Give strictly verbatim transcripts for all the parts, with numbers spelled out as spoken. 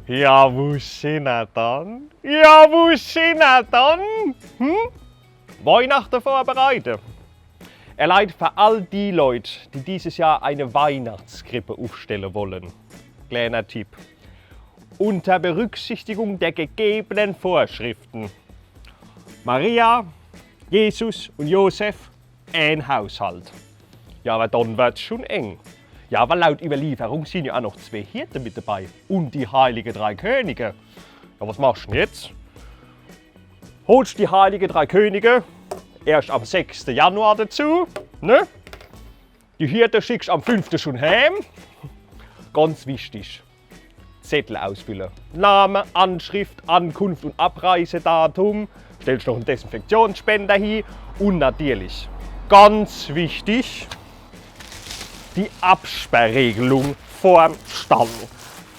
Ja, wo sin er dann? Ja, wo sin er dann? Hm? Weihnachte vorbereite. Ehr Leit, für all die Leut, die dieses Jahr eine Weihnachtskrippe ufstelle wollen, kleiner Tipp. Unter Berücksichtigung der gegebenen Vorschriften. Maria, Jesus und Josef, ein Haushalt. Ja, aber dann wird's schon eng. Ja, weil laut Überlieferung sin ja auch noch zwee Hirte mit dabei. Und die Heilige Drei Könige. Ja, was machst du denn jetzt? Holst die Heilige Drei Könige erst am sechsten Januar dazu, ne? Die Hirte schickst am fünften schon heim. Ganz wichtig. Zettel ausfüllen. Name, Anschrift, Ankunft und Abreisedatum. Stellst noch einen Desinfektionsspender hin. Und natürlich, ganz wichtig, die Absperrregelung vorm Stall.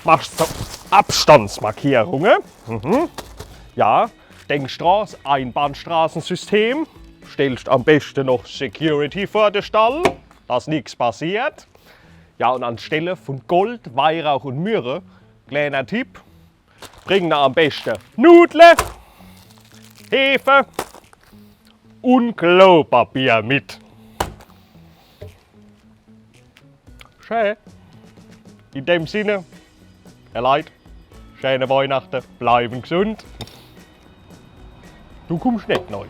Machst du Abstandsmarkierungen. Mhm. Ja, Denkstraße, Einbahnstraßensystem. Stellst am besten noch Security vor den Stall, dass nichts passiert. Ja, und anstelle von Gold, Weihrauch und Myrrhe, kleiner Tipp, bring da am besten Nudle, Hefe und Klopapier mit. Schön. In dem Sinne, ehr Leit, schöne Weihnachten, bleiben gesund. Du kommst nicht neu.